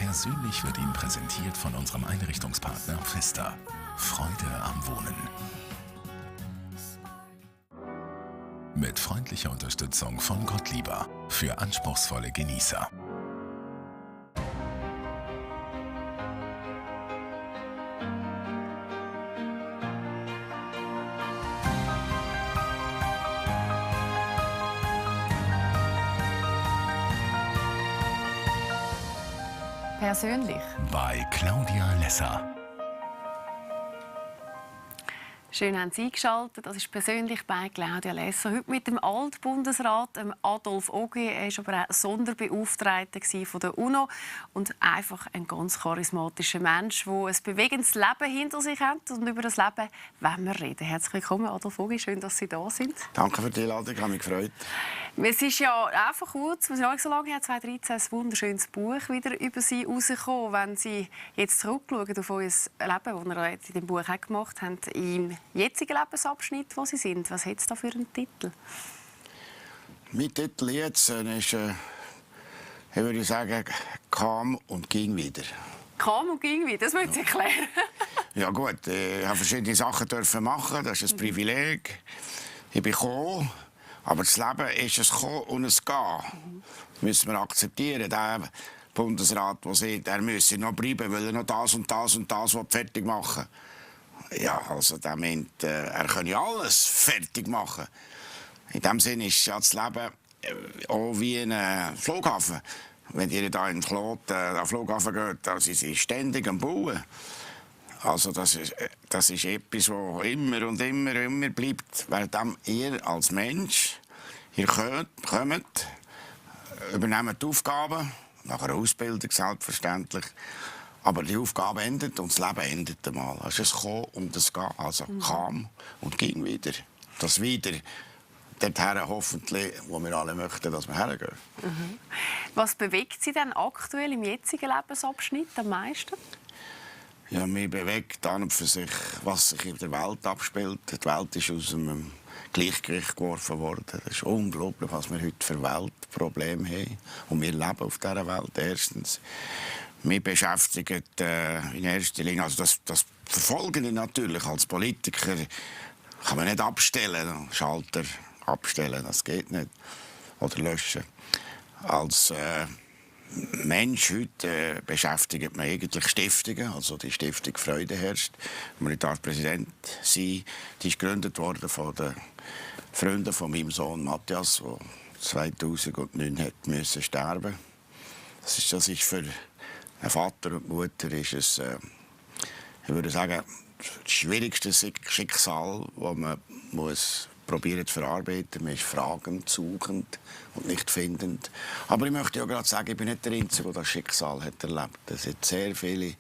Persönlich wird Ihnen präsentiert von unserem Einrichtungspartner Pfister. Freude am Wohnen. Mit freundlicher Unterstützung von Gottlieber für anspruchsvolle Genießer. Persönlich. Bei Claudia Lesser. Schön haben Sie eingeschaltet. Das ist persönlich bei Claudia Lesser. Heute mit dem Altbundesrat Adolf Ogi. Er war aber auch Sonderbeauftragter von der UNO und einfach ein ganz charismatischer Mensch, der ein bewegendes Leben hinter sich hat. Und über das Leben wollen wir reden. Herzlich willkommen, Adolf Ogi. Schön, dass Sie da sind. Danke für die Einladung, ich habe mich gefreut. Es ist ja einfach kurz, was ich nicht so lange her, 2013, ein wunderschönes Buch wieder über Sie herausgekommen. Wenn Sie jetzt zurückschauen auf euer Leben, das ihr jetzt in dem Buch auch gemacht habt, im jetzigen Lebensabschnitt, wo Sie sind, was hat es da für einen Titel? Mein Titel jetzt ist, ich würde sagen, «Kam und ging wieder». Kam und ging wieder, das wollen Sie erklären. Ja gut, ich habe verschiedene Sachen dürfen machen, das ist ein Privileg. Ich bin gekommen, aber das Leben ist ein Kommen und ein Gehen. Das müssen wir akzeptieren. Der Bundesrat, der sagt, er müsse noch bleiben, weil er noch das und das und das fertig machen will. Ja, also der meint, er könne alles fertig machen. In dem Sinne ist ja das Leben auch wie ein Flughafen. Wenn ihr da in den Flughafen geht, dann sind sie ständig am Bauen. Also das ist etwas, das immer und immer bleibt. Während ihr als Mensch hier kommt, übernehmt die Aufgaben, nach einer Ausbildung selbstverständlich. Aber die Aufgabe endet und das Leben endet einmal. Es ist Kommen und das Gehen. Also kam und ging wieder. Das wieder dorthin hoffentlich, wo wir alle möchten, dass wir hergehen. Was bewegt Sie denn aktuell im jetzigen Lebensabschnitt am meisten? Ja, mich bewegt an und für sich, was sich in der Welt abspielt. Die Welt ist aus einem Gleichgewicht geworfen worden. Es ist unglaublich, was wir heute für Weltprobleme haben. Und wir leben auf dieser Welt. Erstens, mich beschäftigt in erster Linie, also das Verfolgende natürlich als Politiker, kann man nicht abstellen, Schalter abstellen, das geht nicht. Oder löschen. Als Mensch heute beschäftigt man eigentlich Stiftungen, also die Stiftung Freude herrscht, wo ich Präsident sein. Die ist gegründet worden von den Freunden von meinem Sohn Matthias, der 2009 hat müssen sterben. Das ist für einen Vater und Mutter ist es, ich würde sagen, das schwierigste Schicksal, das man muss probieren zu verarbeiten. Man ist fragend, suchend und nicht findend. Aber ich möchte ja gerade sagen, ich bin nicht der Einzige, der das Schicksal hat erlebt. Es sind sehr viele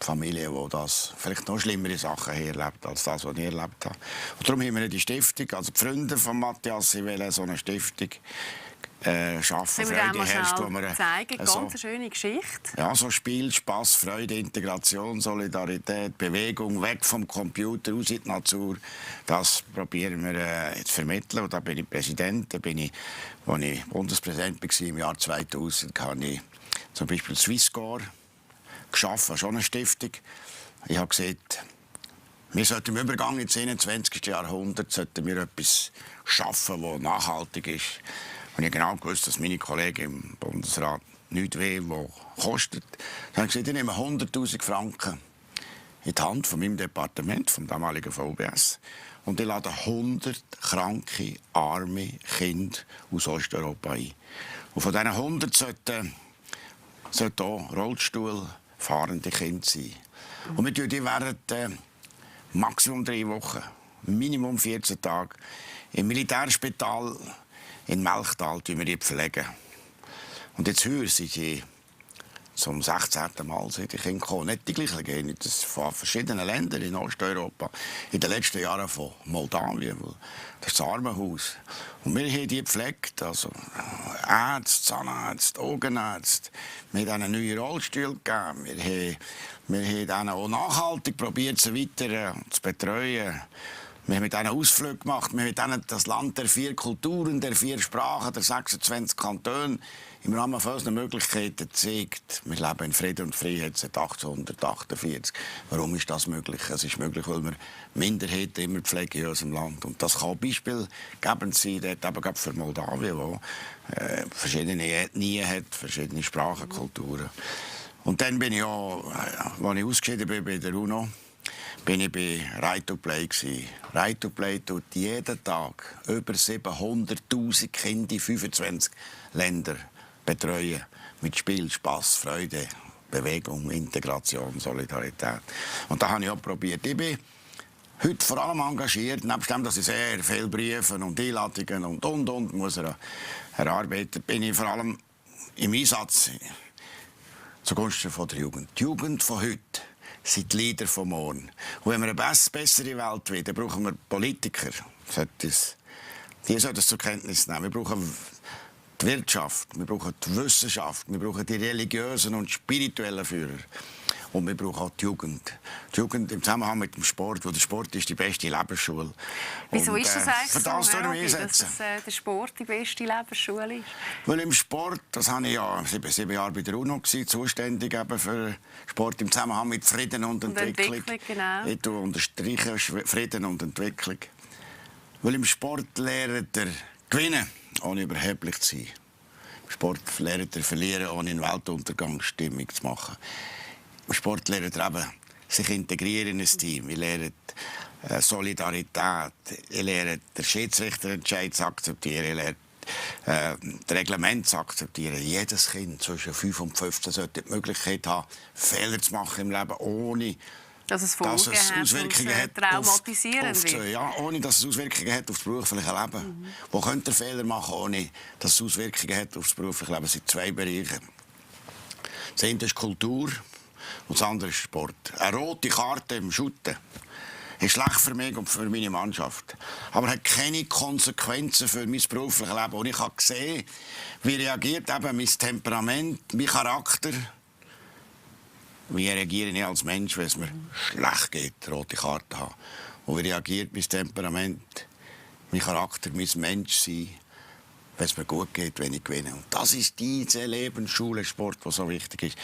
Familien, die das vielleicht noch schlimmere Sachen erlebt als das, was ich erlebt habe. Und darum haben wir die Stiftung, also die Freunde von Matthias, sie wollen so eine Stiftung schaffen, Freude herrscht, wo wir zeigen, ganz eine schöne Geschichte. Ja, so Spiel, Spaß, Freude, Integration, Solidarität, Bewegung, weg vom Computer, raus in die Natur. Das probieren wir zu vermitteln. Und da bin ich Präsident. Als ich Bundespräsident war im Jahr 2000, habe ich zum Beispiel Swisscore geschaffen, schon eine Stiftung. Ich habe gesagt, wir sollten im Übergang ins 21. Jahrhundert sollten wir etwas schaffen, das nachhaltig ist. Und ich genau gewusst, dass meine Kollegen im Bundesrat nichts weh, was kostet. Dann habe ich gesagt, ich nehme 100'000 Franken in die Hand von meinem Departement, vom damaligen VBS. Und ich lade 100 kranke, arme Kinder aus Osteuropa ein. Und von diesen 100 sollten auch Rollstuhlfahrende Kinder sein. Und wir tun die während maximum 3 Wochen, Minimum 14 Tage, im Militärspital in Melchtal pflegen. Und jetzt hören sie zum 16. Mal sind die Kinder gekommen. Nicht die gleichen, gehen von verschiedenen Ländern in Osteuropa. In den letzten Jahren von Moldawien. Das ist das Armenhaus. Und wir haben die gepflegt. Also Ärzte, Zahnärzte, Augenärzte. Wir haben ihnen neue Rollstühle gegeben. Wir haben ihnen auch nachhaltig probiert, sie weiter zu betreuen. Wir haben mit ihnen Ausflüge gemacht, wir haben mit ihnen das Land der 4 Kulturen, der 4 Sprachen, der 26 Kantone im Rahmen von unseren Möglichkeiten zeigt, wir leben in Frieden und Freiheit seit 1848. Warum ist das möglich? Es ist möglich, weil wir Minderheiten immer pflegen in unserem Land. Und das kann beispielgebend sein, dort eben gerade für Moldawien, wo verschiedene Ethnien hat, verschiedene Sprachen, Kulturen. Und dann bin ich auch, als ich ausgeschieden bin bei der UNO, bin ich bei Right to Play gewesen. Right to Play tut jeden Tag über 700'000 Kinder in 25 Ländern betreuen. Mit Spiel, Spass, Freude, Bewegung, Integration, Solidarität. Und da habe ich auch probiert. Ich bin heute vor allem engagiert, nebst dem, dass ich sehr viele Briefe und Einladungen und muss erarbeiten, bin ich vor allem im Einsatz zugunsten von der Jugend. Die Jugend von heute sind die Leader von morgen. Und wenn wir eine bessere Welt wollen, dann brauchen wir Politiker. Die sollten das zur Kenntnis nehmen. Wir brauchen die Wirtschaft, wir brauchen die Wissenschaft, wir brauchen die religiösen und spirituellen Führer. Und wir brauchen auch die Jugend. Die Jugend im Zusammenhang mit dem Sport, wo der Sport ist die beste Lebensschule. Wieso ist das eigentlich für das dass der Sport die beste Lebensschule ist? Weil im Sport, das habe ich ja 7 Jahre bei der UNO gewesen, zuständig eben für Sport im Zusammenhang mit Frieden und Entwicklung. Genau. Ich unterstreiche Frieden und Entwicklung. Weil im Sport lernt er gewinnen, ohne überheblich zu sein. Im Sport lernt er verlieren, ohne eine Weltuntergangsstimmung zu machen. Im Sport lernt er eben, sich integrieren in ein Team. Ich lerne Solidarität. Ich lerne den Schiedsrichterentscheid zu akzeptieren. Ich lerne das Reglement zu akzeptieren. Jedes Kind zwischen 5 und 15 sollte die Möglichkeit haben, Fehler zu machen im Leben, ohne dass es Auswirkungen hat, traumatisierend wird. Ja, ohne dass es Auswirkungen hat auf das berufliche Leben. Wo könnte er Fehler machen, ohne dass es Auswirkungen hat auf das berufliche Leben? Es sind 2 Bereiche. Das eine ist Kultur und das andere ist Sport. Eine rote Karte im Schutten ist schlecht für mich und für meine Mannschaft. Aber hat keine Konsequenzen für mein berufliches Leben. Und ich habe gesehen, wie reagiert eben mein Temperament, mein Charakter. Wie reagiere ich als Mensch, wenn es mir schlecht geht, rote Karte haben? Und wie reagiert mein Temperament, mein Charakter, mein Menschsein, wenn es mir gut geht, wenn ich gewinne? Und das ist diese Lebensschule Sport, die so wichtig ist.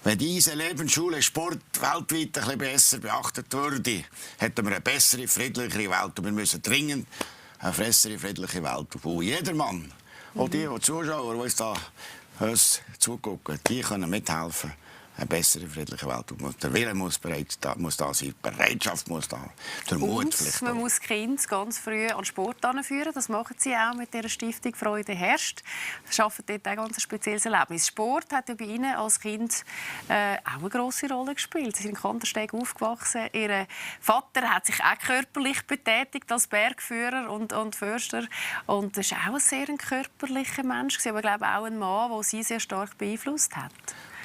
Wenn diese Lebensschule Sport weltweit ein bisschen besser beachtet würde, hätten wir eine bessere, friedlichere Welt. Und wir müssen dringend eine bessere, friedliche Welt, wo jeder Mann, auch die Zuschauer, die uns da zugucken, die können mithelfen. Eine bessere, friedliche Welt. Der Wille muss da sein, die Bereitschaft muss da sein, der Mut vielleicht man muss Kinder ganz früh an Sport anführen. Das machen sie auch mit dieser Stiftung «Freude herrscht». Sie schaffen dort auch ein ganz spezielles Erlebnis. Sport hat ja bei Ihnen als Kind auch eine grosse Rolle gespielt. Sie sind in Kandersteg aufgewachsen. Ihr Vater hat sich auch körperlich betätigt als Bergführer und Förster. Und das war auch ein sehr körperlicher Mensch, aber ich glaube auch ein Mann, der Sie sehr stark beeinflusst hat.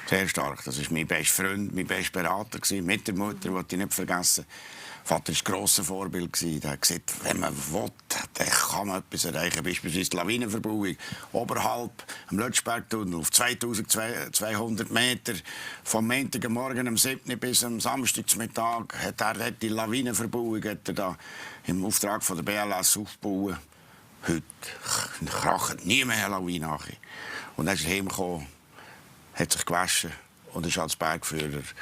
Sehr stark. Das war mein bester Freund, mein bester Berater. Mit der Mutter, die ich nicht vergessen. Vater war ein grosses Vorbild. Er hat gesagt, wenn man will, dann kann man etwas erreichen. Beispielsweise die Lawinenverbauung oberhalb am Lötschbergtunnel auf 2200 Meter. Vom Montagmorgen am 7. bis am Samstagmittag hat er dort die Lawinenverbauung da im Auftrag von der BLS aufgebaut. Heute kracht nie mehr eine Lawine. Und dann ist er heimgekommen, hat sich gewaschen und ist als Bergführer auf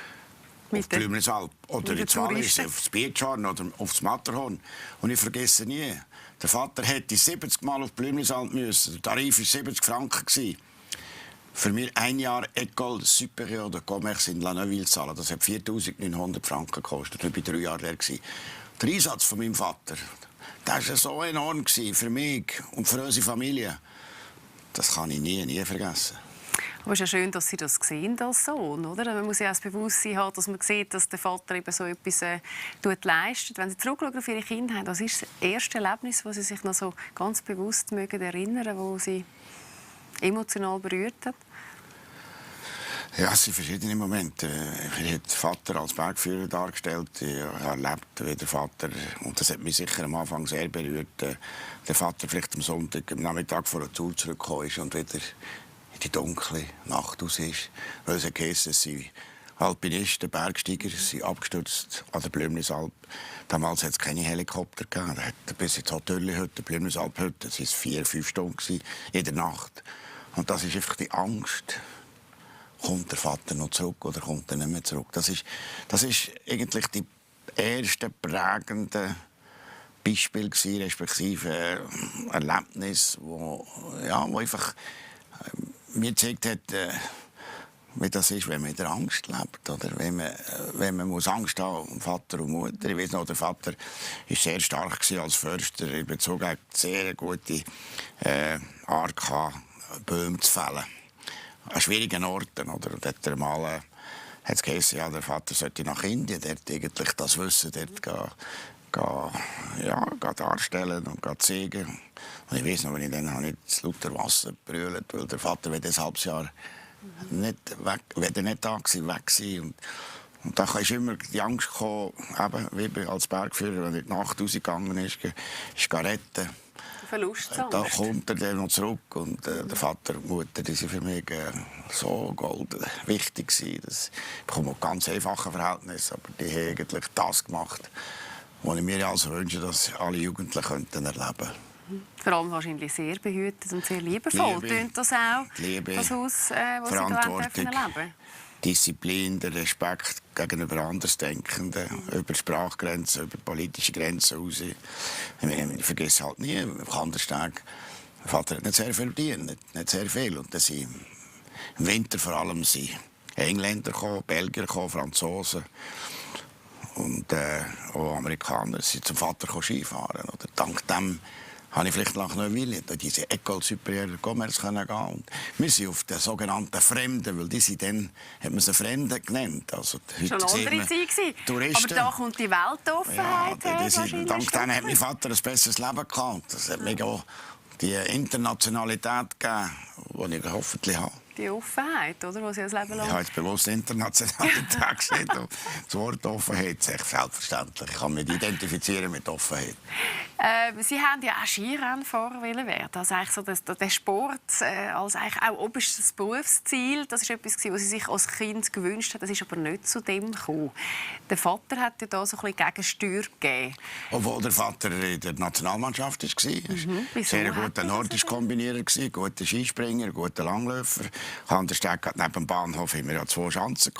die Blümlisalp oder ins Wallis, auf das Bietschorn oder auf das Matterhorn. Und ich vergesse nie, der Vater hätte 70 Mal auf die Blümlisalp müssen. Der Tarif war 70 Franken. Für mich 1 Jahr École Supérieure de Commerce in La Neuville zahlen. Das hat 4'900 Franken gekostet. Ich war 3 Jahre der. Der Einsatz von meinem Vater, das war so enorm für mich und für unsere Familie. Das kann ich nie vergessen. Aber es ist ja schön, dass Sie das sehen als Sohn, oder? Man muss ja auch das Bewusstsein haben, dass man sieht, dass der Vater eben so etwas leistet. Wenn Sie zurückschauen auf Ihre Kindheit, was ist das erste Erlebnis, das Sie sich noch so ganz bewusst mögen erinnern, wo Sie emotional berührt hat? Ja, es sind verschiedene Momente. Ich habe den Vater als Bergführer dargestellt. Ich habe erlebt, wie der Vater, und das hat mich sicher am Anfang sehr berührt, der Vater vielleicht am Sonntag, am Nachmittag vor der Tour zurückgekommen ist und wieder in die dunkle Nacht raus ist. Weil es geheißen, es sind Alpinisten, Bergsteiger, sind abgestürzt an der Blümlisalp. Damals hat es keine Helikopter gegeben. Bis ins Hotel, die Blümlisalp-Hütte, es waren 4-5 Stunden in der Nacht. Und das ist einfach die Angst. Kommt der Vater noch zurück oder kommt er nicht mehr zurück? Das ist eigentlich die ersten prägenden Beispiele gewesen, respektive Erlebnis, wo einfach mir gezeigt hat, wie das ist, wenn man in der Angst lebt. Oder wenn man muss Angst haben um Vater und Mutter. Ich weiß noch, der Vater war sehr stark als Förster in Bezug auf sehr gute Art, Bäume zu fällen. An schwierigen Orten. Oder? Und hat er mal hat's geheißen, ja, der Vater sollte nach Indien, dort eigentlich das Wissen dort gehen darstellen und zeigen. Und ich weiss noch, wenn ich dann habe ich das lauter Wasser gebrüllt, weil der Vater wird ein halbes Jahr nicht da gewesen, weg sein. Und da ist immer die Angst gekommen, eben, wie als Bergführer, wenn er in die Nacht rausgegangen ist retten. Verlustangst. Da kommt er dann noch zurück und der Vater und die Mutter, die sind für mich so golden wichtig gewesen. Ich bekomme ganz einfache Verhältnisse, aber die haben eigentlich das gemacht, was ich mir also wünsche, dass alle Jugendlichen erleben könnten. Vor allem wahrscheinlich sehr behütet und sehr liebevoll. Tönt das auch, Liebe, das Haus, das Sie Verantwortung, da erleben? Disziplin, der Respekt gegenüber Andersdenkenden, über Sprachgrenzen, über politische Grenzen raus. Ich vergesse halt nie, am Kandersteg, mein Vater hat nicht sehr viel verdient, nicht sehr viel. Und dann sind im Winter vor allem sind Engländer gekommen, Belgier gekommen, Franzosen und auch Amerikaner sind zum Vater Skifahren. Oder dank dem habe ich vielleicht nach Neuville diese École Supérieure de Commerce gehen. Und wir sind auf den sogenannten Fremden, weil die sind dann, hat man sie Fremden genannt. Also, schon eine andere Zeit. Touristen. Aber da kommt die Weltoffenheit her. Dank denen hat mein Vater ein besseres Leben gehabt. Das hat mir auch die Internationalität gegeben, die ich hoffentlich habe. Die Offenheit, oder? Die Sie das Leben lang... Ich habe jetzt bewusst Internationalität gesagt. Das Wort Offenheit ist echt selbstverständlich. Ich kann mich identifizieren mit Offenheit. Sie haben ja auch Skirennfahrer werden. Also eigentlich so der Sport als eigentlich auch oberstes Berufsziel. Das ist etwas, was Sie sich als Kind gewünscht haben. Das ist aber nicht zu dem gekommen. Der Vater hat ja da so ein bisschen Gegensteuer gegeben. Obwohl der Vater in der Nationalmannschaft war. Sehr guter nordisch Kombinierer, guter Skispringer, guter Langläufer. An der Strecke neben dem Bahnhof hatten wir ja 2 Schanzen.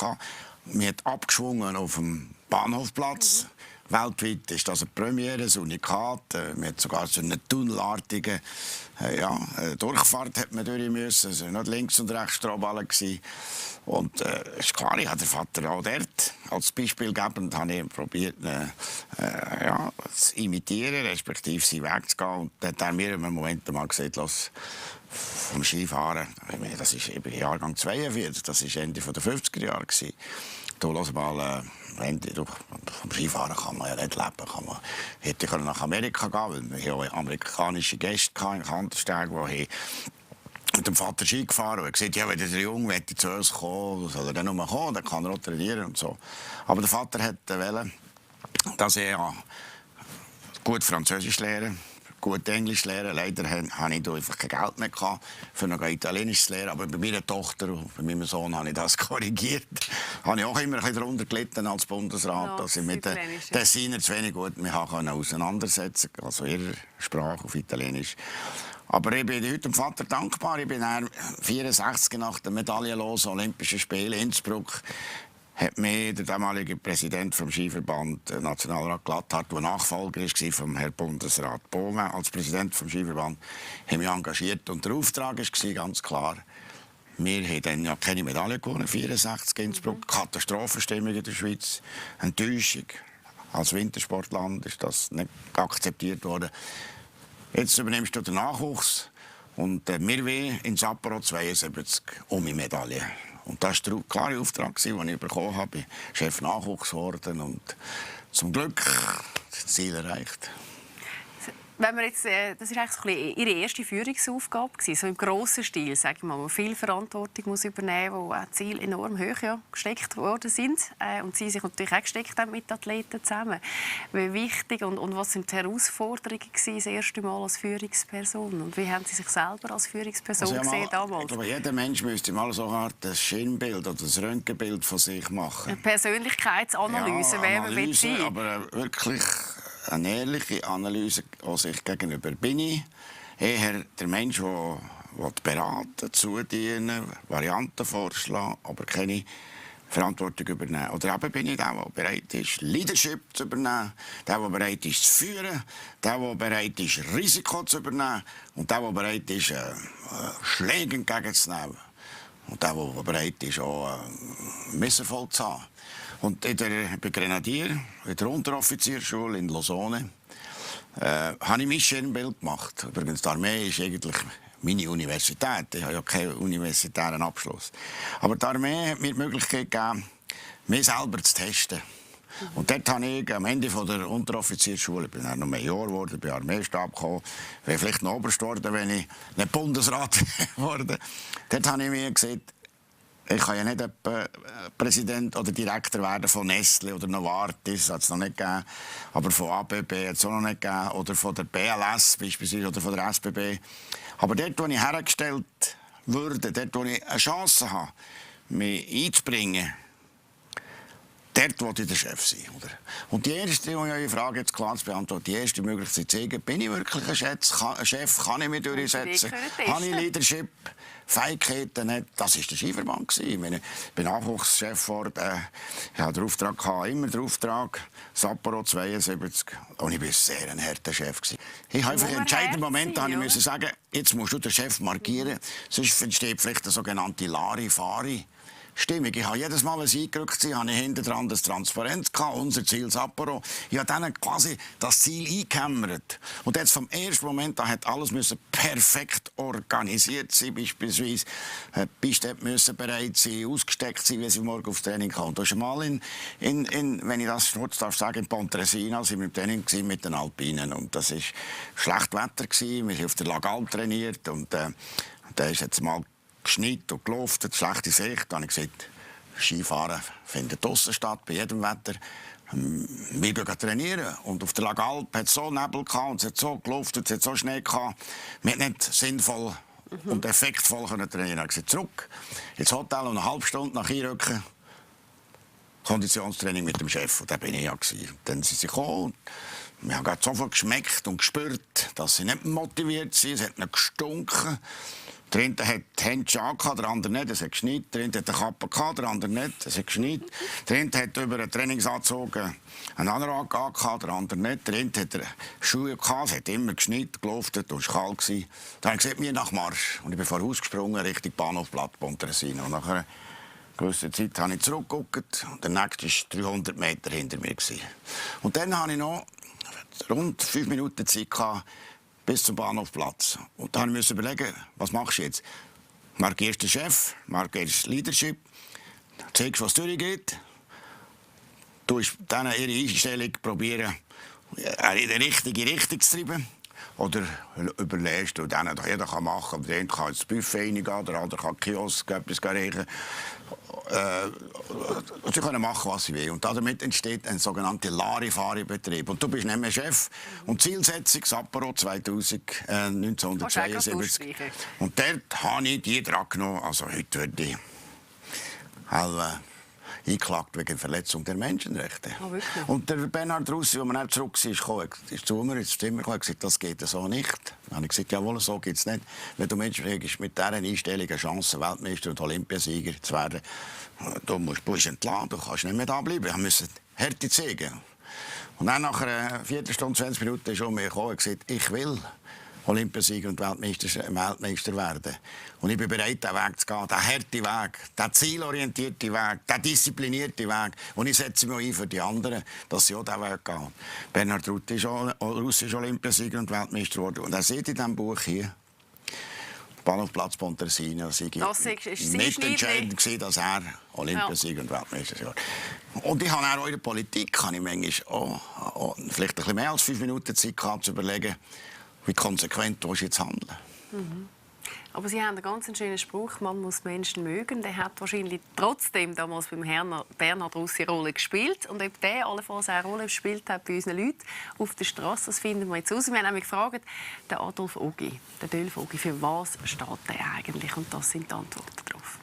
Wir haben abgeschwungen auf dem Bahnhofplatz. Weltweit ist das eine Premiere, ein Unikat. Wir hatten sogar so eine tunnelartige Durchfahrt hat man durch müssen. Es waren nicht links und rechts Strohballen. Und ist klar, ich habe den Vater auch dort als Beispiel gegeben und habe probiert, zu imitieren, respektive seinen Weg zu gehen. Und dann hat er mir in einem Moment mal gesagt, los, vom Skifahren, das ist eben Jahrgang 42, das war Ende der 50er Jahre. Du, lass mal, vom Skifahren kann man ja nicht leben. Hätte ich nach Amerika gehen, weil wir auch amerikanische Gäste in Kandersteg, die mit dem Vater Ski gefahren und er gesagt, ja, wenn der Junge zu uns kommen, soll er dann nur kommen, dann kann er auch trainieren und so. Aber der Vater wollte, dass er gut Französisch lernen, gut Englisch lernen. Leider hatte ich einfach kein Geld mehr für noch Italienisch zu lernen. Aber bei meiner Tochter und bei meinem Sohn habe ich das korrigiert. Habe ich auch immer ein bisschen darunter gelitten als Bundesrat, dass ich mit den Tessinern zu wenig gut mich auseinandersetzen konnte, also ihrer Sprache auf Italienisch. Aber ich bin heute dem Vater dankbar. Ich bin 1964 nach der medaillenlosen Olympischen Spielen in Innsbruck hat mir der damalige Präsident des Skiverband, Nationalrat Glatthardt, der Nachfolger war vom Herrn Bundesrat Bohme als Präsident des Skiverband, mich engagiert. Und der Auftrag war ganz klar, wir haben dann ja keine Medaille gewonnen, 1964 in Innsbruck. Katastrophenstimmung in der Schweiz, Enttäuschung. Als Wintersportland ist das nicht akzeptiert worden. Jetzt übernimmst du den Nachwuchs und wir wollen in Sapporo 72 um die Medaille. Und das war der klare Auftrag, den ich bekommen habe. Ich bin Chef Nachwuchs geworden und zum Glück das Ziel erreicht. Wenn wir jetzt, das war eigentlich so ein bisschen Ihre erste Führungsaufgabe, so im grossen Stil, sage ich mal, wo viel Verantwortung muss übernehmen muss, wo auch Ziele enorm hoch gesteckt worden sind und Sie sich natürlich auch gesteckt haben mit Athleten zusammen. Wie wichtig und was sind die Herausforderungen gewesen, das erste Mal als Führungsperson und wie haben Sie sich selber als Führungsperson gesehen damals? Ich glaube, jeder Mensch müsste mal so ein Schirmbild oder ein Röntgenbild von sich machen. Eine Persönlichkeitsanalyse, wer man will sein. Aber wirklich eine ehrliche Analyse an sich gegenüber. Bin ich eher der Mensch, der beraten, zudienen, Varianten vorschlagen, aber keine Verantwortung übernehmen. Oder eben bin ich der bereit ist, Leadership zu übernehmen, der bereit ist, zu führen, der bereit ist, Risiko zu übernehmen und der bereit ist, Schläge entgegenzunehmen. Und der bereit ist, auch Misserfolg zu haben. Und ich bin Grenadier in der Unteroffizierschule in Lausanne. Habe ich mein Schirmbild gemacht. Übrigens, die Armee ist eigentlich meine Universität. Ich habe ja keinen universitären Abschluss. Aber die Armee hat mir die Möglichkeit gegeben, mich selber zu testen. Und dort habe ich am Ende der Unteroffizierschule, ich bin dann noch Major geworden, bin Armeestab gekommen, wäre vielleicht noch Oberst geworden, wenn ich nicht Bundesrat geworden. Dort habe ich mir gesagt, ich kann ja nicht Präsident oder Direktor werden von Nestle oder Novartis, das hat es noch nicht gegeben. Aber von ABB hat es auch noch nicht gegeben. Oder von der BLS beispielsweise oder von der SBB. Aber dort, wo ich hergestellt würde, dort, wo ich eine Chance habe, mich einzubringen, dort wollte ich der Chef sein. Oder? Und die erste, um Ihre Frage jetzt klar zu beantworten, die erste Möglichkeit zu zeigen, bin ich wirklich ein Chef, kann ich mich durchsetzen, habe ich Leadership, Fähigkeiten nicht. Das war der Schiefermann. Ich bin Nachwuchschef geworden. Ich hatte den Auftrag, immer den Auftrag, Sapporo 72. Und ich war sehr ein harter Chef. Ich habe einfach in entscheidenden Momenten müssen sagen, jetzt musst du den Chef markieren, sonst entsteht vielleicht eine sogenannte Larifari. Stimmung. Ich habe jedes Mal, wenn sie eingerückt sind, habe ich hinten dran das Transparenz gehabt, unser Ziel Sapporo. Ich habe dann quasi das Ziel eingehämmert. Und jetzt vom ersten Moment an hat alles müssen perfekt organisiert sein. Beispielsweise Bistep müssen bereit sein, ausgesteckt sein, wie sie morgen aufs Training kommen. Da ist mal wenn ich das kurz darf sagen, in Pontresina sind wir im Training mit den Alpinen. Und das war schlecht Wetter. Wir haben auf der Lagal trainiert. Und da ist jetzt mal geschneit und gelaufen, schlechte Sicht. Da habe ich gesagt, Skifahren findet draussen statt, bei jedem Wetter. Wir gehen trainieren. Und auf der Lagalp hat es so Nebel gehabt, und es hat so gelaufen, es hat so Schnee gehabt. Wir konnten nicht sinnvoll und effektvoll trainieren. Ich habe gesagt, zurück ins Hotel und eine halbe Stunde nach Einrücken Konditionstraining mit dem Chef. Und da bin ich ja. Dann sind sie gekommen. Wir haben sofort geschmeckt und gespürt, dass sie nicht motiviert sind. Es hat nicht gestunken. Der eine hat die Hände angehabt, der andere nicht, es hat geschneit. Der eine hat eine Kappe gehabt, der andere nicht, es hat geschneit. Der eine hat über einen Trainingsanzug einen Anorak angehabt, der andere nicht. Der eine hat Schuhe gehabt, es hat immer geschneit, gelaufen und es war kalt. Dann habe ich gesagt, mir nach Marsch. Und ich bin vorausgesprungen Richtung Bahnhofplatz Pontresina. Und nach einer gewissen Zeit habe ich zurückgeguckt und der nächste war 300 Meter hinter mir. Und dann hatte ich noch rund 5 Minuten Zeit bis zum Bahnhofplatz. Und dann musste ich überlegen, was machst du jetzt? Markierst den Chef, markierst das Leadership, zeigst, was durchgeht, du dann ihre Einstellung probieren, in die richtige Richtung zu treiben. Oder überlegst du, jeder kann machen, der eine kann ins Buffet reingehen, der andere kann Kiosk etwas reichen. Sie können machen, was sie wollen. Und damit entsteht ein sogenannter Larifari-Betrieb. Und du bist nicht mehr Chef. Und Zielsetzung Sapporo 1972. Und dort habe ich die dran genommen. Also heute würde ich eingeklagt wegen Verletzung der Menschenrechte. Oh, und der Bernhard Russi, als er zurück ist zu mir ins Zimmer gekommen, hat gesagt, das geht so nicht. Dann habe ich gesagt, jawohl, so geht es nicht. Wenn du Menschenrechte hast, mit dieser Einstellung eine Chance, Weltmeister und Olympiasieger zu werden, du bist entlassen, du kannst nicht mehr da bleiben. Wir müssen Härte zeigen. Und dann nach einer Viertelstunde, 20 Minuten ist er um mich gekommen und gesagt, ich will Olympiasieger und Weltmeister werden. Und ich bin bereit, diesen Weg zu gehen, diesen harten Weg, diesen zielorientierten Weg, diesen disziplinierten Weg. Und ich setze mich auch ein für die anderen, dass sie auch diesen Weg gehen. Bernhard Russi ist Olympiasieger und Weltmeister geworden. Und er sieht in diesem Buch hier, Bahnhofplatz Pontresina, das war mitentscheidend, dass er Olympiasieger und Weltmeister ist. Und ich habe auch in der Politik ich manchmal auch vielleicht ein bisschen mehr als 5 Minuten Zeit gehabt, zu überlegen, wie konsequent willst du jetzt handeln. Aber Sie haben einen ganz schönen Spruch, man muss Menschen mögen. Der hat wahrscheinlich trotzdem damals beim Bernhard Russi eine Rolle gespielt. Und ob der allenfalls eine Rolle gespielt hat bei unseren Leuten auf der Straße, das finden wir jetzt raus. Wir haben nämlich gefragt, der Adolf Ogi, der Dolf Ogi, für was steht der eigentlich? Und das sind die Antworten darauf.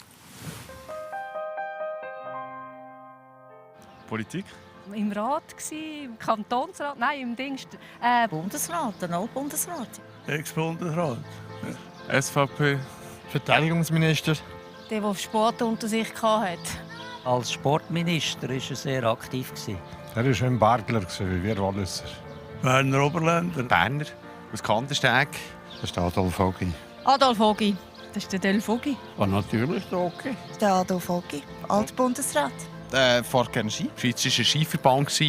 Politik? Im Rat, im Kantonsrat, nein, im Bundesrat, der Bundesrat. Ex-Bundesrat. SVP. Verteidigungsminister. Der Sport unter sich hatte. Als Sportminister war er sehr aktiv. Er war ein Bargler, wie wir Walliser. Berner Oberländer. Berner. Aus Kandersteg. Das ist Adolf Ogi. Adolf Ogi. Das ist der Del Fogi. Und natürlich der Ogi. Der Adolf Ogi, Altbundesrat. Vorgänger Ski. Schweizerischer Skiverband.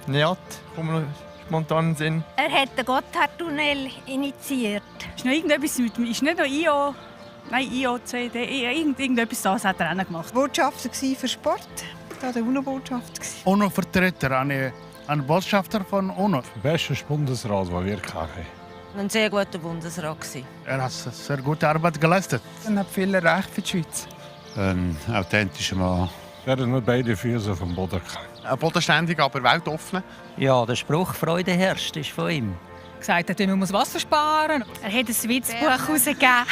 NEAT, kommt mir spontan in den Sinn. Er hat den Gotthardtunnel initiiert. Ist noch irgendetwas mit dem... Ist nicht noch IO... Nein, IOCD... Irgendetwas das hat er auch noch gemacht. Botschafter für Sport. Da der UNO-Botschafter. UNO-Vertreter, ein Botschafter von UNO. Der beste Bundesrat, den wir hatten. Ein sehr guter Bundesrat. Er hat sehr gute Arbeit geleistet. Er hat viel erreicht für die Schweiz. Ein authentischer Mann. Er hat nur beide Füße auf dem Boden gehabt. Ein bodenständig, aber weltoffen. Ja, der Spruch «Freude herrscht» ist von ihm. Gesagt hat, man muss Wasser sparen. Er hat ein Witzbuch herausgegeben.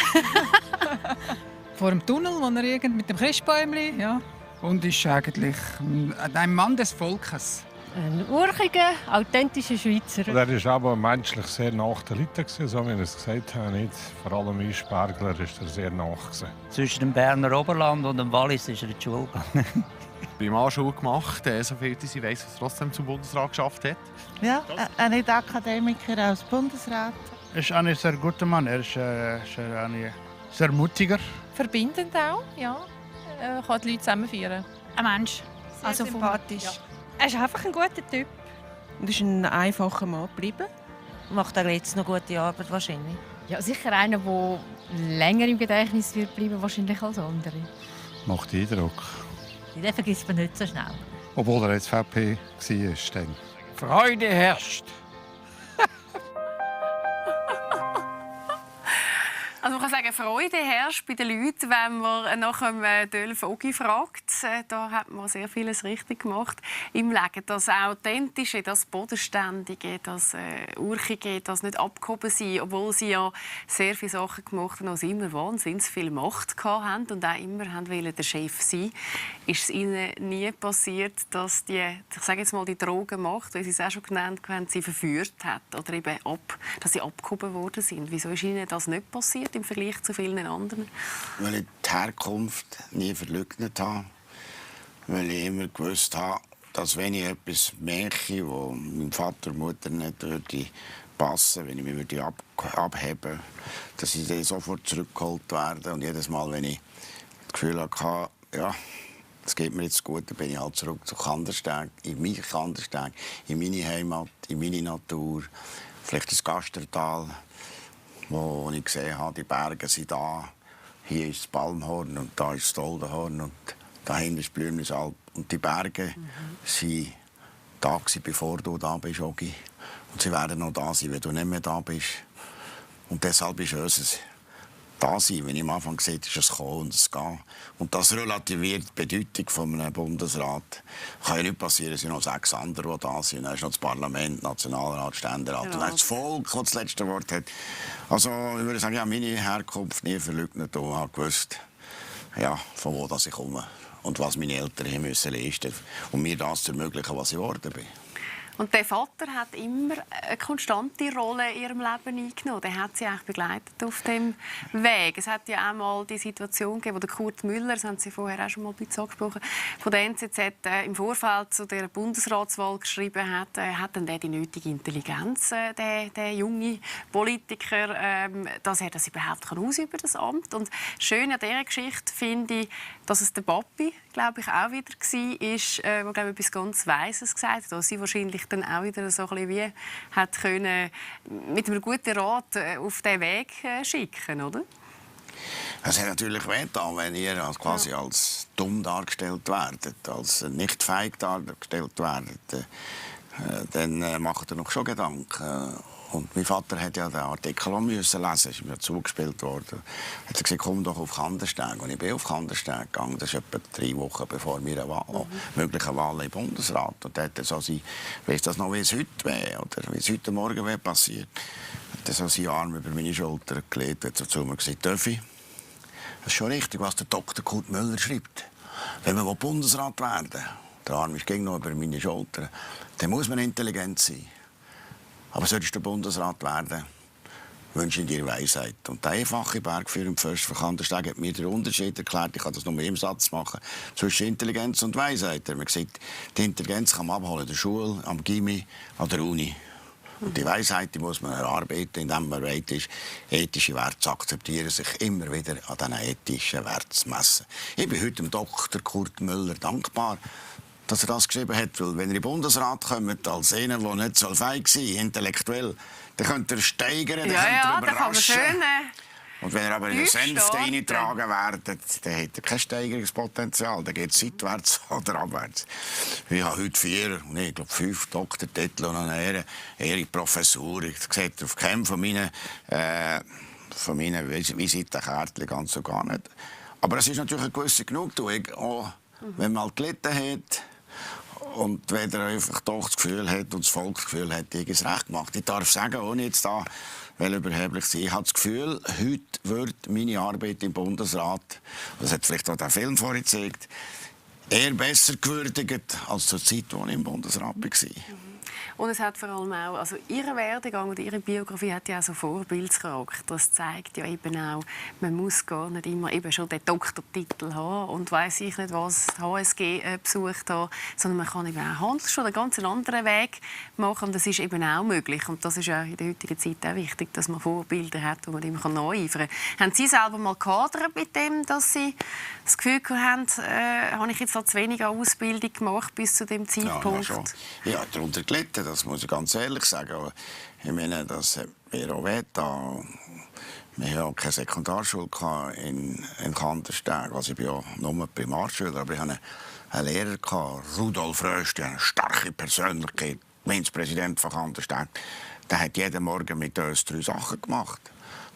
Vor dem Tunnel, wo er mit dem Christbäumchen... Ja. Und ist eigentlich ein Mann des Volkes. Ein urchiger, authentischer Schweizer. Und er war aber menschlich sehr nach den Leuten, so wie ich es gesagt habe. Nicht. Vor allem uns Spargler ist er sehr nach. Zwischen dem Berner Oberland und dem Wallis ist er in die Schule gegangen. Beim Anschule gemacht, so viel ich weiss, was er trotzdem zum Bundesrat geschafft hat. Ja, er ist Akademiker als Bundesrat. Er ist ein sehr guter Mann. Er ist ein sehr mutiger. Verbindend auch, ja. Er kann die Leute zusammenführen. Ein Mensch. Sehr sympathisch. Ja. Er ist einfach ein guter Typ. Und ist ein einfacher Mann geblieben. Macht er jetzt noch gute Arbeit wahrscheinlich. Ja, sicher einer, der länger im Gedächtnis wird bleiben wahrscheinlich als andere. Macht Eindruck. Den vergisst man nicht so schnell. Obwohl er SVP war. Freude herrscht. Also man kann sagen, Freude herrscht bei den Leuten, wenn man nach dem Del Fogi fragt. Da hat man sehr vieles richtig gemacht im Leben. Das Authentische, das Bodenständige, das Urchige, das nicht abgehoben sein, obwohl sie ja sehr viele Sachen gemacht haben, als sie immer wahnsinnig viel Macht hatten und auch immer wollten der Chef sein, ist es ihnen nie passiert, dass die, ich sage jetzt mal, die Drogenmacht, wie sie es auch schon genannt haben, sie verführt hat oder eben dass sie abgehoben worden sind. Wieso ist ihnen das nicht passiert im Vergleich zu vielen anderen? Weil ich die Herkunft nie verleugnet habe. Weil ich immer gewusst habe, dass wenn ich etwas merke, wo meinem Vater und Mutter nicht würde passen, wenn ich mich abheben würde, dass ich dann sofort zurückgeholt werde. Und jedes Mal, wenn ich das Gefühl hatte, ja, es geht mir jetzt gut, dann bin ich halt zurück zu Kandersteg, in meine Heimat, in meine Natur, vielleicht ins Gastertal, wo ich gesehen habe, die Berge sind da. Hier ist das Palmhorn und da ist das Oldenhorn und dahinter ist die Blümlisalp. Und die Berge waren da, bevor du da bist, Ogi. Und sie werden noch da sein, wenn du nicht mehr da bist. Und deshalb ist es da sein, wenn ich am Anfang gesagt habe, ist es kommen und es gehen. Und das relativiert die Bedeutung von einem Bundesrat. Kann ja nicht passieren, es sind noch 6 andere, die da sind. Dann ist noch das Parlament, Nationalrat, Ständerat. Ja. Und dann ist das Volk, das das letzte Wort hat. Also ich würde sagen, ich habe meine Herkunft nie verleugnet und habe gewusst, ja, von wo ich komme und was meine Eltern hier leisten mussten, um mir das zu ermöglichen, was ich geworden bin. Und der Vater hat immer eine konstante Rolle in ihrem Leben eingenommen. Der hat sie eigentlich begleitet auf dem Weg. Es hat ja auch mal die Situation gegeben, wo der Kurt Müller, das haben Sie vorher auch schon mal ein bisschen angesprochen, von der NZZ im Vorfeld zu der Bundesratswahl geschrieben hat, hat dann der die nötige Intelligenz, der junge Politiker, dass er das überhaupt ausüben kann, das Amt. Und schön an dieser Geschichte finde ich, dass es der Papi, glaube ich, auch wieder war, der glaube ich, etwas ganz Weises gesagt hat, dass sie wahrscheinlich dann auch wieder so ein bisschen wie hat können, mit einem guten Rat auf diesen Weg schicken, oder? Es hat natürlich wehgetan, wenn ihr quasi als dumm dargestellt werdet, als nicht fähig dargestellt werdet. Dann macht ihr noch schon Gedanken. Und mein Vater hat ja den Artikel auch lesen müssen, ist mir zugespielt worden. Er hat gesagt, komm doch auf Kandersteg. Und ich bin auf Kandersteg gegangen, das ist etwa 3 Wochen bevor wir eine mögliche Wahl im Bundesrat. Und dort so ich weiss das noch, wie es heute wäre, oder wie es heute Morgen wäre passiert. Er hat so seinen Arm über meine Schulter gelegt und zu mir gesagt, Töffi, das ist schon richtig, was der Dr. Kurt Müller schreibt. Wenn man Bundesrat werden will, der Arm ist noch über meine Schulter, dann muss man intelligent sein. Aber solltest du Bundesrat werden, wünsche dir Weisheit. Und der einfache Bergführer im Fürst von Kandersteg hat mir den Unterschied erklärt, ich kann das nur mit einem Satz machen, zwischen Intelligenz und Weisheit. Er hat mir gesagt, die Intelligenz kann man abholen in der Schule, am Gymnasium, an der Uni. Und die Weisheit die muss man erarbeiten, indem man bereit ist, ethische Werte zu akzeptieren, sich immer wieder an diesen ethischen Werten zu messen. Ich bin heute dem Dr. Kurt Müller dankbar, dass er das geschrieben hat. Weil wenn er in den Bundesrat kommt, als einer, der nicht so fähig war, intellektuell, dann könnte er steigern, dann könnte er überraschen. Und wenn er aber in den Senf reingetragen wird, dann hat er kein Steigerungspotenzial. Dann geht es seitwärts oder abwärts. Ich habe heute 4, ich glaube 5 Doktortitel und eine Ehrenprofessur. Ich sehe auf keinem von meinen Visitenkärtchen ganz so gar nicht. Aber es ist natürlich eine gewisse Genugtuung, auch wenn man mal gelitten hat. Und wenn er einfach doch das Gefühl hat und das Volk das Gefühl hat, ich habe es recht gemacht. Ich darf sagen, ohne jetzt da überheblich sein, ich habe das Gefühl, heute wird meine Arbeit im Bundesrat, das hat vielleicht auch der Film vorhin gezeigt, eher besser gewürdigt als zur Zeit, als ich im Bundesrat war. Und es hat vor allem auch, also Ihr Werdegang und Ihre Biografie hat ja auch so Vorbildscharakter. Das zeigt ja eben auch, man muss gar nicht immer eben schon den Doktortitel haben und weiss ich nicht was, HSG besucht haben, sondern man kann eben auch Handelsschule, einen ganz anderen Weg machen. Und das ist eben auch möglich. Und das ist ja in der heutigen Zeit auch wichtig, dass man Vorbilder hat, die man immer nacheifern kann. Haben Sie selber mal gehadert mit dem, dass Sie das Gefühl haben, habe ich jetzt zu wenig Ausbildung gemacht bis zu dem Zeitpunkt? Ja, ich habe darunter gelitten, das muss ich ganz ehrlich sagen. Ich meine, das hat mir auch wehgetan. Wir hatten keine Sekundarschule in Kandersteg. Also ich bin ja nur Primarschüler, aber ich hatte einen Lehrer, Rudolf Rösti, eine starke Persönlichkeit, Gemeindepräsident von Kandersteg. Der hat jeden Morgen mit uns 3 Sachen gemacht,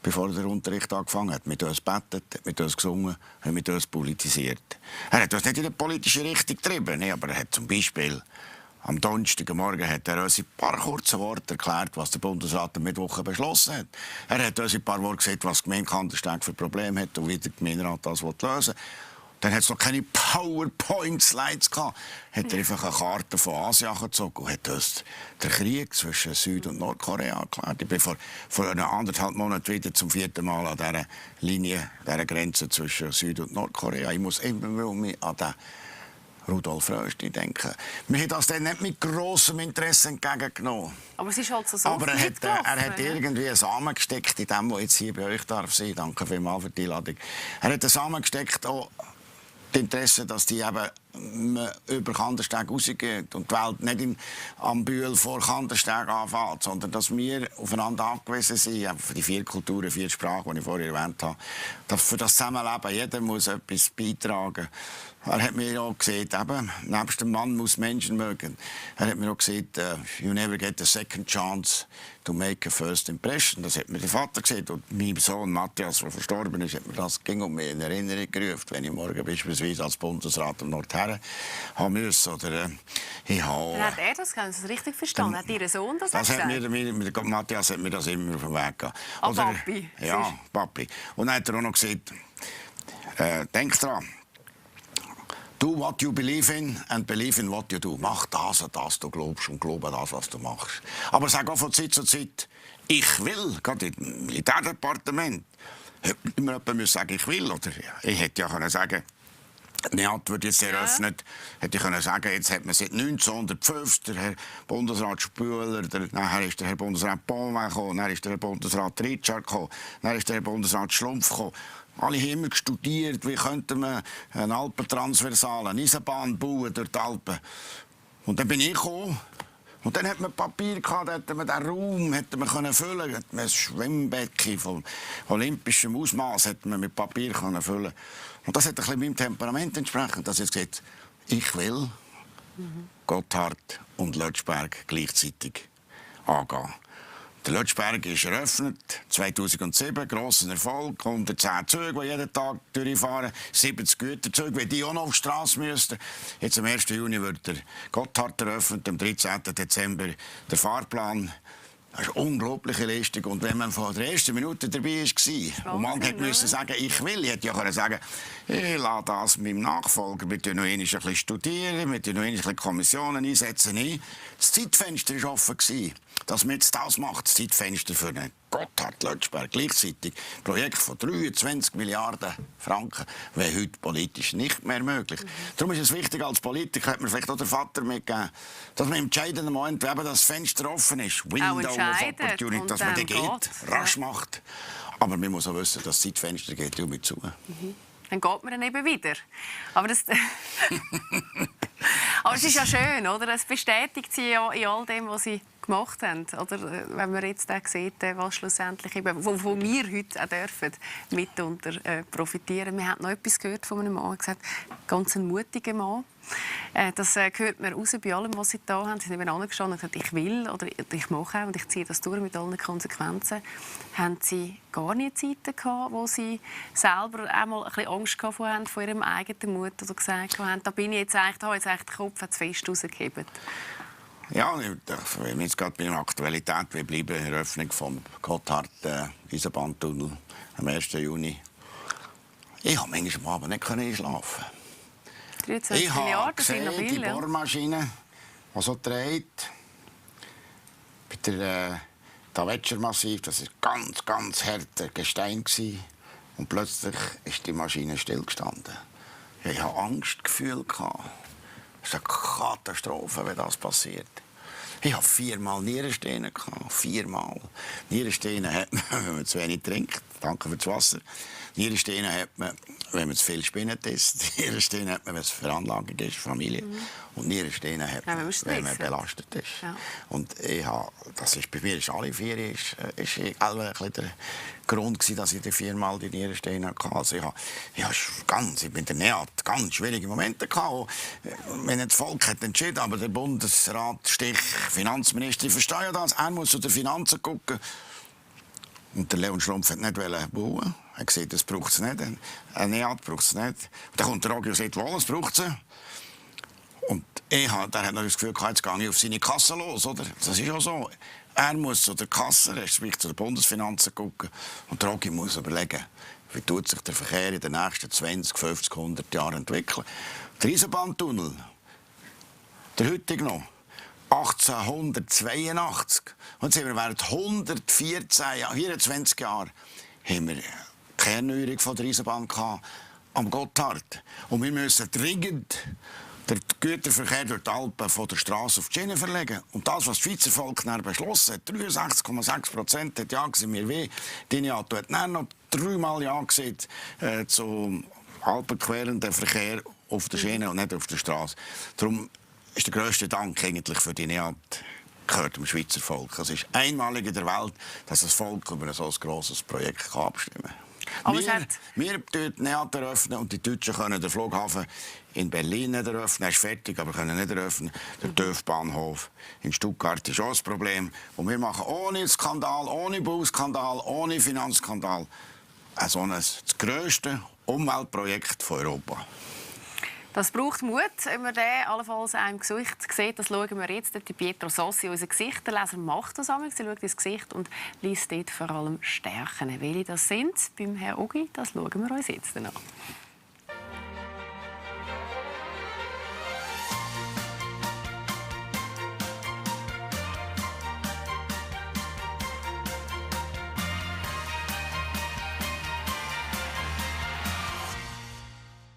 bevor der Unterricht angefangen hat. Mit uns gebetet, mit uns gesungen und mit uns politisiert. Er hat uns nicht in eine politische Richtung getrieben, aber er hat zum Beispiel am Donnerstagmorgen hat er uns in ein paar kurzen Worten erklärt, was der Bundesrat am Mittwoch beschlossen hat. Er hat uns in ein paar Worten gesagt, was die Gemeinde Kandersteg für Probleme hat und wie der Gemeinderat das lösen will. Dann hat es noch keine PowerPoint-Slides gehabt. Hat er einfach eine Karte von Asien gezogen und hat uns den Krieg zwischen Süd- und Nordkorea erklärt. Ich bin vor 1,5 Monaten wieder zum 4. Mal an dieser Linie, dieser Grenze zwischen Süd- und Nordkorea. Ich muss immer an den Rudolf Rösti denken. Wir haben das dann nicht mit grossem Interesse entgegengenommen. Aber es ist halt so Aber er hat irgendwie einen Samen gesteckt in dem, was jetzt hier bei euch darf sein. Danke vielmals für die Einladung. Er hat einen Samen gesteckt, auch das Interesse, dass die eben über Kandersteg rausgeht und die Welt nicht am Bühl vor Kandersteg anfängt, sondern dass wir aufeinander angewiesen sind, für die 4 Kulturen, 4 Sprachen, die ich vorher erwähnt habe, dass für das Zusammenleben jeder muss etwas beitragen. Er hat mir auch gesagt, eben, nebst dem Mann muss Menschen mögen. Er hat mir auch gesagt, you never get a second chance to make a first impression. Das hat mir der Vater gesagt. Und mein Sohn Matthias, der verstorben ist, hat mir das ging um mich in Erinnerung gerufen, wenn ich morgen beispielsweise als Bundesrat am Nordherren haben müssen. Oder, hat er das richtig verstanden? Hat Ihr Sohn das gesagt? Matthias hat mir das immer auf den Weg gegeben. Papi? Ja, Papi. Und dann hat er auch noch gesagt, denk dran, do what you believe in and believe in what you do. Mach das, an das du glaubst und glaube an das, was du machst. Aber sag auch von Zeit zu Zeit, ich will, gerade im Militärdepartement, immer jemand muss sagen, ich will. Oder ich hätte ja können sagen, NEAT wird jetzt eröffnet. Hätte ich können sagen, jetzt hat man seit 1950 der Herr Bundesrat Spüler, nachher ist der Herr Bundesrat Bonwin gekommen, dann ist der Herr Bundesrat Ritschard gekommen, dann ist der Herr Bundesrat Schlumpf gekommen. Alle haben immer studiert, wie könnte man eine Alpentransversale, eine Eisenbahn bauen durch die Alpen. Und dann bin ich gekommen. Und dann hat man Papier gehabt, da hätte man den Raum füllen können. Ein Schwimmbecken von olympischem Ausmaß hätte man mit Papier füllen. Und das hat ein bisschen meinem Temperament entsprochen, dass ich gesagt ich will Gotthard und Lötschberg gleichzeitig angehen. Der Lötschberg ist eröffnet, 2007, grosser Erfolg, 110 Züge, die jeden Tag durchfahren, 70 Güterzüge, weil die auch noch auf die Straße müssten. Jetzt am 1. Juni wird der Gotthard eröffnet, am 13. Dezember der Fahrplan. Das ist eine unglaubliche Leistung. Und wenn man von der ersten Minute dabei war und man musste sagen, ich will, ich hätte ja sagen, ich lasse das meinem Nachfolger, wir noch ein bisschen studieren, wir noch ein bisschen Kommissionen einsetzen. Das Zeitfenster war offen, dass man jetzt das macht, das Zeitfenster für eine Gotthard-Lötschberg gleichzeitig. Projekt von 23 Milliarden Franken wäre heute politisch nicht mehr möglich. Darum ist es wichtig, als Politiker hat man vielleicht auch der Vater mitgegeben, dass man im entscheidenden Moment, wenn das Fenster offen ist, Window of Opportunity, dass man den geht, rasch macht. Aber man muss auch wissen, dass das Zeitfenster geht mit zu. Dann geht man dann eben wieder. Aber das... Aber es ist ja schön, oder? Es bestätigt sie ja in all dem, was sie gemacht haben. Oder wenn man jetzt auch sieht, was schlussendlich eben, wo wir heute auch dürfen, mitunter profitieren. Wir haben noch etwas gehört von einem Mann, der gesagt hat, ganz ein mutiger Mann. Das hört man raus bei allem, was sie da haben. Sie sind eben angestanden und gesagt, ich will oder ich mache auch und ich ziehe das durch mit allen Konsequenzen. Haben Sie gar nie Zeiten gehabt, wo Sie selber einmal ein bisschen Angst davor haben, von Ihrem eigenen Mut oder gesagt haben, da bin ich jetzt eigentlich, da habe ich jetzt den Kopf zu fest rausgehoben? Ja, wenn wir jetzt gerade bei der Aktualität bleiben, Eröffnung vom Gotthard-Eisenbahntunnel am 1. Juni. Ich konnte manchmal am Abend nicht einschlafen. 23 Milliarden sind noch viel, die Bohrmaschine, die so dreht. Bei der Davetscher-Massiv, das war ganz hartes Gestein. Und plötzlich ist die Maschine stillgestanden. Ich hatte Angstgefühl. Es ist eine Katastrophe, wenn das passiert. Ich hatte 4-mal Nierensteine. 4-mal. Nierensteine hat man, wenn man zu wenig trinkt. Danke für das Wasser. Nierensteine hat man, wenn man zu viel Spinnen isst. Nierensteine hat man, wenn es Veranlagung ist, Familie. Und Nierensteine hat man, wenn man belastet ist. Ja. Und das ist, bei mir ist alle 4 ist ein der Grund gewesen, dass ich die 4-mal die Nierensteine hatte. Also ich bin der Neat ganz schwierige Momente gehabt. Wenn das Volk hat entschieden, aber der Bundesrat, Stich, Finanzminister, ich verstehe ja das, er muss zu den Finanzen gucken. Und der Leon Schrumpf hat nicht bauen. Er hat gesagt, das braucht es nicht. Ein Neat braucht es nicht. Und dann kommt der Rogi und sagt, wohl, es braucht es. Und der hat noch das Gefühl, jetzt gehe ich auf seine Kasse los. Oder? Das ist auch so. Er muss zu der Kasse, respektive zu den Bundesfinanzen gucken. Und der Rogi muss überlegen, wie tut sich der Verkehr in den nächsten 20, 50, 100 Jahren entwickeln. Der Eisenbahntunnel, der heutige noch, 1882. Und jetzt haben wir während 24 Jahren haben wir keine Erneuerung von der Eisenbahn am Gotthard. Und wir müssen dringend den Güterverkehr durch die Alpen von der Straße auf die Schiene verlegen. Und das, was das Schweizer Volk dann beschlossen hat, 63,6% hat ja gesagt, mir weh. Die NATO hat dann noch 3-mal ja gesagt zum alpenquerenden Verkehr auf der Schiene und nicht auf der Straße. Darum ist der grösste Dank eigentlich für die NEAT gehört dem Schweizer Volk. Es ist einmalig in der Welt, dass das Volk über ein so grosses Projekt abstimmen kann. Wir eröffnen die NEAT und die Deutschen können den Flughafen in Berlin nicht eröffnen. Er ist fertig, aber können nicht eröffnen. Der TÜV-Bahnhof in Stuttgart ist auch ein Problem. Und wir machen ohne Skandal, ohne Bauskandal, ohne Finanzskandal das grösste Umweltprojekt von Europa. Das braucht Mut, wenn man den allenfalls einem Gesicht sieht. Das schauen wir jetzt. Die Pietro Sossi, unser Gesicht. Der Leser macht das einmal. Sie schaut ins Gesicht und liest dort vor allem Stärken. Welche das sind beim Herrn Ogi, das schauen wir uns jetzt an.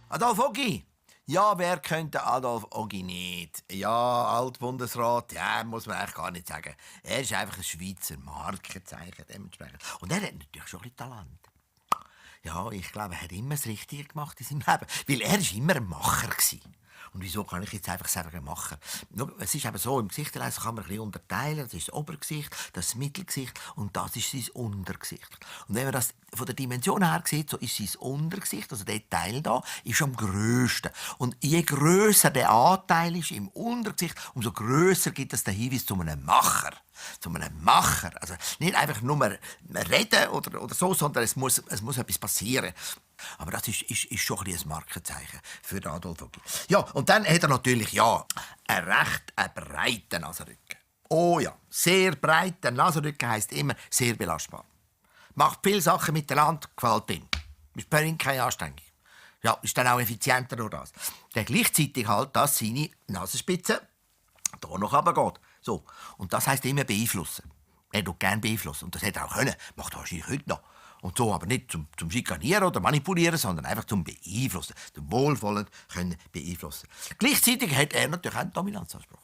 Adolf Ogi! Ja, wer könnte Adolf Ogi nicht? Ja, Altbundesrat, ja, muss man eigentlich gar nicht sagen. Er ist einfach ein Schweizer Markenzeichen dementsprechend. Und er hat natürlich schon ein bisschen Talent. Ja, ich glaube, er hat immer das Richtige gemacht in seinem Leben. Weil er war immer ein Macher. Und wieso kann ich jetzt einfach sagen, Macher? Es ist eben so, im Gesichtslesen kann man ein bisschen unterteilen. Das ist das Obergesicht, das Mittelgesicht und das ist sein Untergesicht. Und wenn man das von der Dimension her sieht, so ist sein Untergesicht, also der Teil da, ist am grössten. Und je grösser der Anteil ist im Untergesicht, umso grösser gibt es den Hinweis zu einem Macher. Zu einem Macher. Also nicht einfach nur reden oder so, sondern es muss etwas passieren. Aber das ist schon ein Markenzeichen für Adolf Ogi. Ja, und dann hat er natürlich einen recht breiten Nasenrücken. Oh ja, sehr breiter Nasenrücken heisst immer sehr belastbar. Macht viele Sachen miteinander, gefällt ihm. Ist bei ihm keine Anstrengung. Ja, ist dann auch effizienter durch das. Der gleichzeitig halt, dass seine Nasenspitze hier noch runtergeht. So. Und das heisst immer beeinflussen. Er tut gerne beeinflussen. Und das hätte er auch können. Macht er wahrscheinlich heute noch. Und so aber nicht zum Schikanieren oder Manipulieren, sondern einfach zum Beeinflussen. Zum Wohlwollend können beeinflussen. Gleichzeitig hat er natürlich auch einen Dominanzanspruch.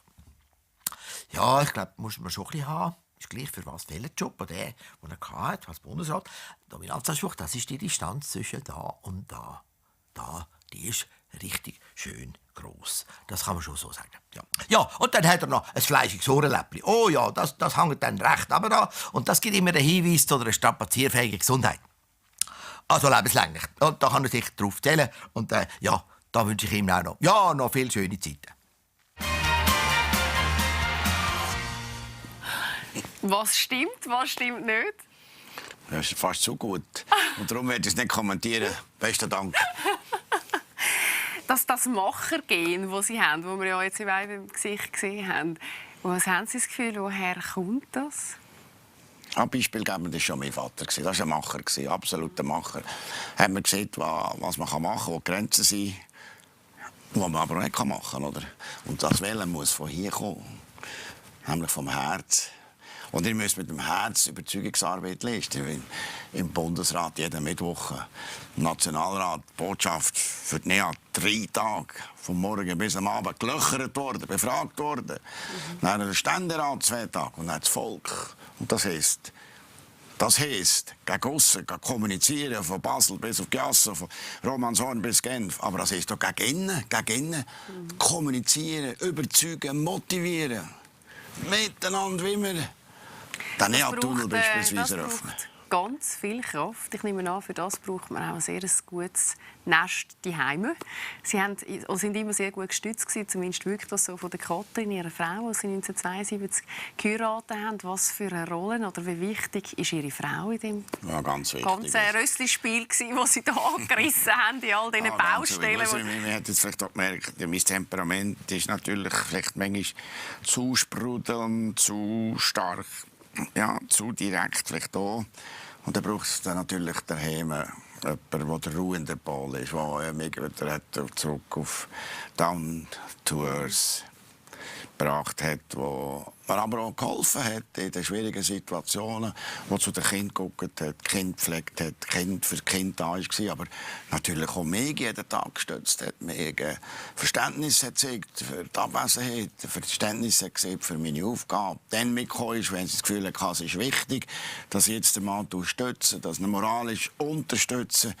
Ja, ich glaube, muss man schon ein bisschen haben. Ist gleich für was welcher Job oder der, den er hatte als Bundesrat. Dominanzanspruch, das ist die Distanz zwischen da und da. Da, die ist richtig schön gross. Das kann man schon so sagen. Ja, und dann hat er noch ein fleischiges Ohrenläppchen. Oh ja, das hängt dann recht aber da. Und das gibt immer einen Hinweis zu einer strapazierfähigen Gesundheit. Also lebenslänglich. Und da kann er sich drauf zählen. Und ja, da wünsche ich ihm auch noch viele schöne Zeiten. Was stimmt nicht? Das ist fast zu gut. Und darum werde ich es nicht kommentieren. Besten Dank. Das Machergehen, das Sie haben, das wir ja jetzt im Gesicht gesehen haben, was haben Sie das Gefühl, woher kommt das? Ein Beispiel geben, das war schon mein Vater. Das war ein Macher, ein absoluter Macher. Er hat mir gesagt, was man machen kann, wo die Grenzen sind, die man aber auch nicht machen kann. Oder? Und das Wollen muss von hier kommen, nämlich vom Herz. Und ihr müsst mit dem Herz Überzeugungsarbeit leisten. Im Bundesrat jeden Mittwoch, im Nationalrat, Botschaft für die NEA 3 Tage, vom Morgen bis am Abend gelöchert worden, befragt worden. Dann der Ständerat 2 Tage und dann das Volk. Und das heisst, gegen aussen kommunizieren, von Basel bis auf Giasso, von Romanshorn bis Genf. Aber das heisst doch gegen innen kommunizieren, überzeugen, motivieren. Miteinander wie wir den NEA-Tunnel beispielsweise eröffnen. Ganz viel Kraft. Ich nehme an, für das braucht man auch ein sehr gutes Nest daheim. Sie sind immer sehr gut gestützt gewesen, zumindest wirkt das so von der Katrin, ihrer Frau, die sie 1972 geheiratet haben. Was für eine Rolle oder wie wichtig ist Ihre Frau in dem ganzen Rössli-Spiel, das Sie da angerissen haben, in all diesen Baustellen? Man hat jetzt vielleicht auch gemerkt, mein Temperament ist natürlich vielleicht manchmal zu sprudelnd, zu stark, ja, zu direkt vielleicht auch. Und dann braucht es dann natürlich daheim jemanden, der der ruhende Pol ist, der mich wieder zurück auf Down to Earth gebracht hat, wo man aber auch geholfen hat in den schwierigen Situationen, wo zu den Kindern geguckt hat, Kind gepflegt hat, Kind für Kind da war, aber natürlich auch mich jeden Tag gestützt hat, mich Verständnis hat gezeigt für die Abwesenheit, Verständnis hat gezeigt für meine Aufgabe. Dann mitgekommen ist, wenn sie das Gefühl hatte, es ist wichtig, dass ich jetzt den Mann unterstütze, dass ihn moralisch unterstütze.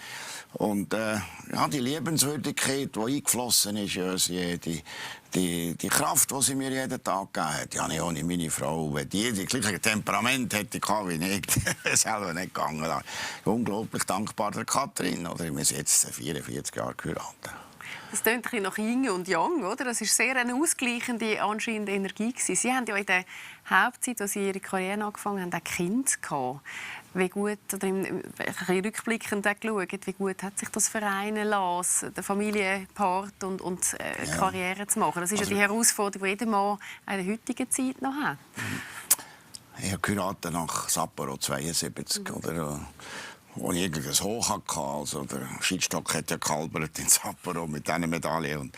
Und ja, die Liebenswürdigkeit, die eingeflossen ist, die Kraft, die sie mir jeden Tag gegeben hat, ja, nicht ohne meine Frau, wenn die das gleiche Temperament hätte wie ich, selber nicht gegangen. Ich bin unglaublich dankbar der Katrin. Oder? Wir sind jetzt 44 Jahre geheiratet. Das klingt ein bisschen nach Yin und Yang, oder? Das war sehr eine ausgleichende anscheinend Energie. Sie haben ja in der Hauptzeit, als Sie Ihre Karriere angefangen haben, auch Kind gehabt. Wie gut, oder ein bisschen rückblickend geschaut, wie gut hat sich das vereinen lassen, den Familienpart und Karriere zu machen? Das ist ja die Herausforderung, die jeder Mann in der heutigen Zeit noch hat. Ich habe geheiratet nach Sapporo 72, oder? Wo ich irgendein Hoch hatte. Also der Schiedsstock hat ja gekalbert in Sapporo mit diesen Medaillen. Und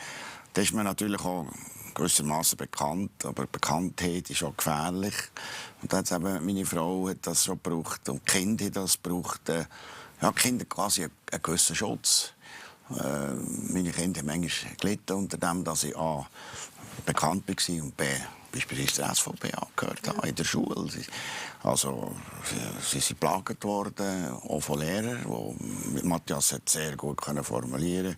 da ist man natürlich auch gewissermaßen bekannt, aber Bekanntheit ist auch gefährlich. Und da hat eben meine Frau hat das schon gebraucht und die Kinder haben das gebraucht. Ja, die Kinder quasi einen gewissen Schutz. Meine Kinder haben manchmal gelitten unter dem, dass ich A, bekannt war und B, beispielsweise der SVP angehört habe, in der Schule. Also, sie sind geplagt worden, auch von Lehrern. Matthias hat sehr gut formulieren.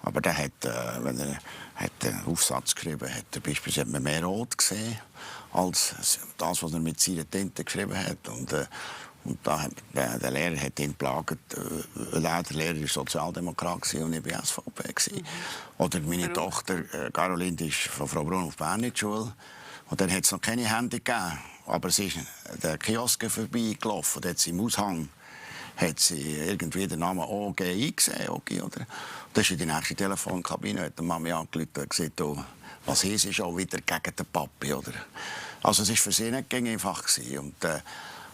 Aber der hat, wenn er einen Aufsatz geschrieben hat, er beispielsweise mehr Rot gesehen als das, was er mit seiner Tinte geschrieben hat. Und da hat der Lehrer hat ihn geplagt. Der Lehrer war Sozialdemokrat und ich war SVP. Oder meine Tochter Caroline ist von Frau Brunn auf Bern in die Schule. Und dann hat es noch keine Handy gegeben. Aber sie ist der Kiosk vorbeigelaufen. Dort im Aushang hat sie irgendwie den Namen OG eingesehen. OG, oder? Das ist in die nächste Telefonkabine. Hat die Mami angerufen und gesagt, oh, was ist auch wieder gegen den Papi. Oder? Also es war für sie nicht einfach. Und,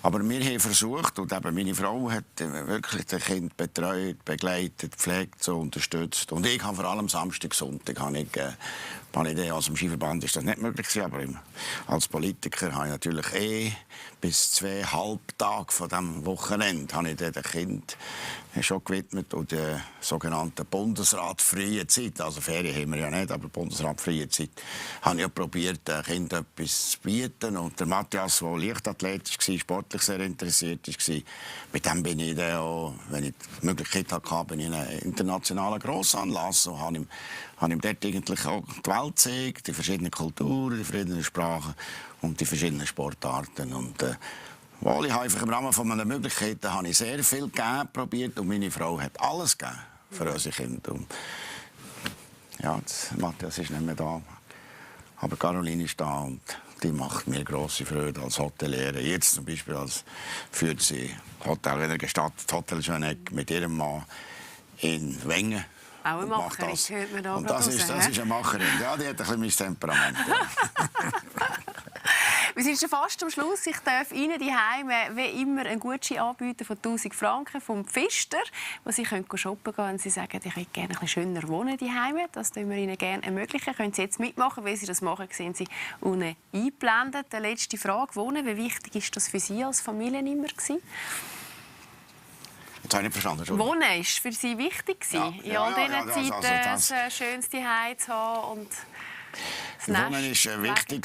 Aber wir haben versucht, und eben meine Frau hat wirklich das Kind betreut, begleitet, gepflegt, so unterstützt. Und ich habe vor allem Samstag, Sonntag aus dem Skiverband ist das nicht möglich gewesen, aber als Politiker habe ich natürlich bis 2 Halbtage von diesem Wochenende habe ich dem Kind schon gewidmet und der sogenannten Bundesrat-freie Zeit, also Ferien haben wir ja nicht, aber Bundesrat-freie Zeit, habe ich probiert, dem Kind etwas zu bieten. Und der Matthias, der Leichtathlet war, sportlich sehr interessiert war, mit dem bin ich dann auch, wenn ich die Möglichkeit hatte, bin ich in einen internationalen Grossanlass und habe ihm dort eigentlich auch die Welt gezeigt, die verschiedenen Kulturen, die verschiedenen Sprachen und die verschiedenen Sportarten. Und ich habe einfach im Rahmen von meinen Möglichkeiten habe ich sehr viel gegeben, probiert, und meine Frau hat alles gegeben für unsere Kinder. Und ja, Matthias ist nicht mehr da, aber Caroline ist da und die macht mir grosse Freude als Hoteliere. Jetzt zum Beispiel führt sie Hotel wieder gestattet, Hotel Schöneck mit ihrem Mann in Wengen. Auch eine Macherin, hört man da. Und das ist eine Macherin. Ja, die hat ein bisschen mein Temperament. Wir sind schon fast am Schluss. Ich darf Ihnen die Heime wie immer einen Gutschein anbieten von 1000 Franken vom Pfister, wo Sie shoppen gehen, wenn Sie sagen, ich möchte gerne ein bisschen schöner wohnen die Heime. Das tun wir Ihnen gerne ermöglichen. Können Sie jetzt mitmachen, wie Sie das machen, sehen Sie unten eingeblendet. Die letzte Frage: Wohnen. Wie wichtig ist das für Sie als Familie immer gewesen? Das habe ich nicht verstanden. Wohnen war für Sie wichtig gewesen, in all diesen Zeiten ein schönes Zuhause zu haben und Wohnen war wichtig.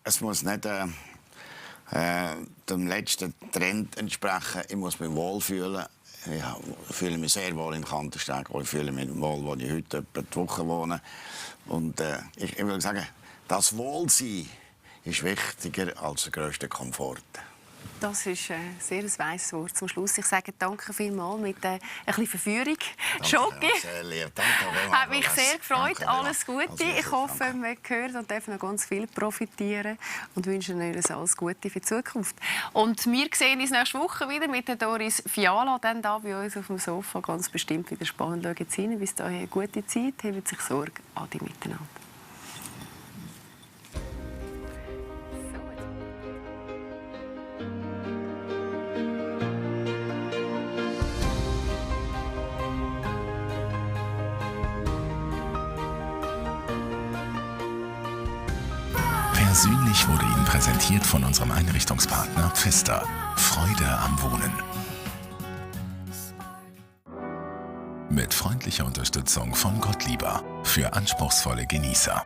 Es muss nicht dem letzten Trend entsprechen. Ich muss mich wohlfühlen. Ich fühle mich sehr wohl im Kandersteg. Ich fühle mich wohl, wo ich heute etwa die Woche wohne. Und ich will sagen, das Wohlsein ist wichtiger als der grösste Komfort. Das ist ein sehr weises Wort zum Schluss. Ich sage danke vielmals mit ein bisschen Verführung. Schoki. Sehr lieb. Danke. Hat mich sehr gefreut. Danke, alles Gute. Ich hoffe, wir hören und dürfen noch ganz viel profitieren und wünschen euch alles Gute für die Zukunft. Und wir sehen uns nächste Woche wieder mit der Doris Fiala, dann da bei uns auf dem Sofa. Ganz bestimmt wieder spannend. Schauen Sie rein. Bis dahin eine gute Zeit. Haben sich Sorge. Adi miteinander. Persönlich wurde Ihnen präsentiert von unserem Einrichtungspartner Pfister. Freude am Wohnen. Mit freundlicher Unterstützung von Gottlieber für anspruchsvolle Genießer.